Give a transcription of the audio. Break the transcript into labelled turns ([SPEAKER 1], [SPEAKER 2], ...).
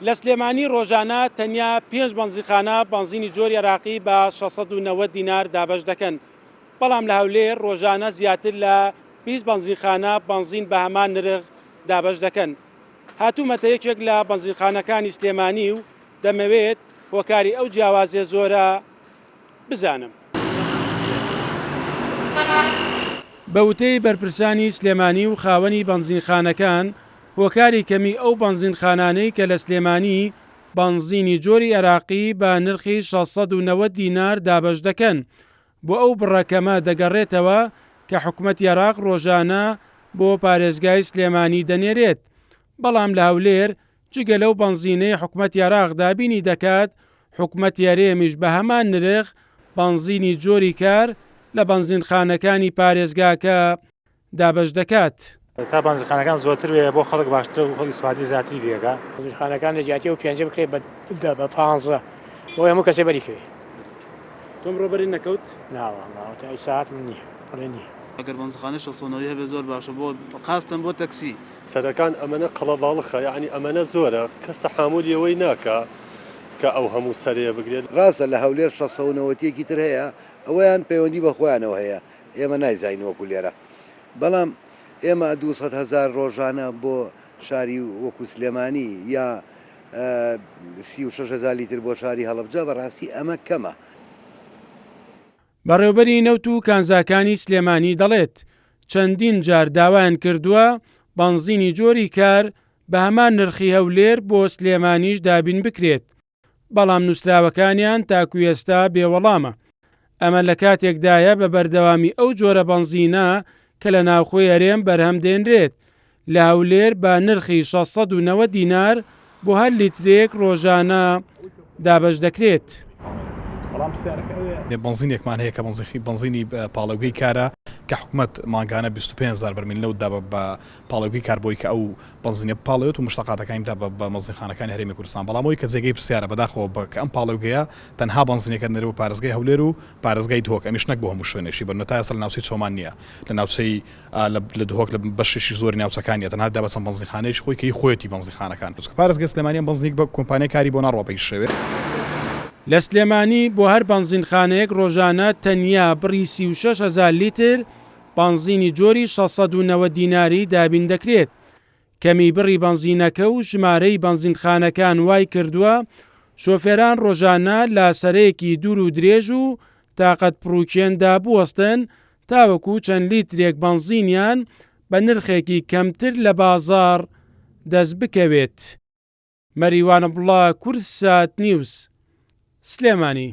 [SPEAKER 1] لە سلێمانی ڕۆژانە تەنیا پێنج بەنزینخانە بەنزینی جۆری عێراقی بە 690 دینار دابەش دەکەن، بەڵام لە هەولێر ڕۆژانە زیاتر لە 20 بەنزینخانە بەنزین بە هەمان نرخ دابەش دەکەن. هاتوومەتە یەکێک لە بەنزینخانەکانی سلێمانی و دەمەوێت هۆکاری ئەو جیاوازیە زۆرە بزانم. بە وتەی بەرپرسانی سلێمانی و خاوەنی بەنزینخانەکان، هۆکاری کەمی ئەو بەنزینخانانەی کە لە سلێمانی بەنزینی جۆری عێراقی بە نرخی 690 دینار دابەش دەکەن، بۆ ئەو بڕە کەمە دەگەڕێتەوە کە حکومەتی عێراق ڕۆژانە بۆ پارێزگای سلێمانی دەنێرێت، بەڵام لە هەولێر جگە لەو بەنزینەی حکومەتی عێراق دابینی دەکات، حکومەتی هەرێمیش بە هەمان نرخ بەنزینی جۆری کار لە بەنزینخانەکانی پارێزگاکە دابەش دەکات.
[SPEAKER 2] تا بەنزینخانەکان زۆرتر بێ بۆ خەڵک باشترە و خەڵک ئیسفادەی زیاتری لێ ئەکا.
[SPEAKER 3] بەنزینخانەکان لە جیاتی ئەو پێنجە بکرێت بە دە بە پانزە بۆ هەموو کەسێ بەری کەوێ.
[SPEAKER 1] تۆ ئەمڕۆ بەری نەکەوت؟
[SPEAKER 3] نا وەڵا تا ئی ساعەت من نییە بەڵێ نییە.
[SPEAKER 4] ئەگەر بەنزخانەی 690 هەبێ زۆر باشە بۆ خاستەن بۆ تەکسی.
[SPEAKER 5] سەرەکان ئەمەنە قەڵەباڵخە یەعنی ئەمەنە زۆرە کەس تەحامولی ئەوەی ناکا کە ئەو هەموو سەرەیە بگرێت.
[SPEAKER 6] ڕاستە لە هەولێر شەسەونەوەتیەکی تر هەیە ئەوەیان پەیوەندی بە خۆیانەوە هەیە ئێمە نایزانین وەکو لێرە بەڵام ئێمە 200 هەزار ڕۆژانە بۆ شاری وەکو سلێمانی یا 36 هەزار لیتر بۆ شاری هەڵەبجە بەڕاستی ئەمە کەمە.
[SPEAKER 1] بەڕێوبەری نەوت و کانزاکانی سلێمانی دەڵێت، چەندین جار داوایان کردووە بەنزینی جۆری کار بە هەمان نرخی هەولێر بۆ سلێمانیش دابین بکرێت، بەڵام نووسراوەکانیان تاکو ئێستا بێ وەڵامە. ئەمە لە کاتێکدایە بە بەردەوامی ئەو جۆرە بەنزینە کە لە ناوخۆی هەرێم بەرهەم دێنرێت، لە هەولێر بە نرخی 690 دینار بۆ هەر لیترێک ڕۆژانە دابەش دەکرێت.
[SPEAKER 7] بەنزینێکمان هەیە کە بەنزینی پاڵێوگەی کارە کە حکومەت مانگانە 25 هەزار بەرمیل نەوت دا بە پاڵێوگەی کار بۆی کە ئەو بەنزینە بپاڵێوێت و مشتەقاتەکانی بدا بە بەنزینخانەکانی هەرێمی کوردستان بەڵام ئەوەی کە جێگەی پرسیارە بەداخەوە بە کە ئەم پاڵێوگەیە تەنها بەنزینەکە دەنێرێت بۆ پارێزگای هەولێر و پارێزگای دهۆک ئەمیش نەک بۆ هەموو شوێنێکی بە تا ئێستا لە ناوچەی چۆمان نییە لە ناوچەی لە دهۆک لە بەشێکی زۆری ناوچەکان نیە تەنها دا بە چەند بەنزینخانەیەکی خۆی کە هی خۆیەتی بەنزینخانەکان چونکە پارێزگای سلێمانی ئەم بەنزینێک بە کۆمپانیای کاری بۆ ناڕوا بە هیچ شێوەیەک.
[SPEAKER 1] لە سلێمانی بۆ هەر بەنزینخانەیەک ڕۆژانە تەنیا بڕی 36 هەزار لیتر بەنزینی جۆری 690 دیناری دابین دەکرێت، کەمی بڕی بەنزینەکە و ژمارەی بەنزینخانەکان وایکردووە شۆفێران ڕۆژانە لە سەرەیەکی دوور و درێژ و تاقەت پڕوکێندا بوەستن تاوەکو چەند لیترێک بەنزینیان بە نرخێکی کەمتر لە بازاڕ دەستبکەوێت. مەریوان عەبدوڵا، کوردسات نیوز، سلێمانی.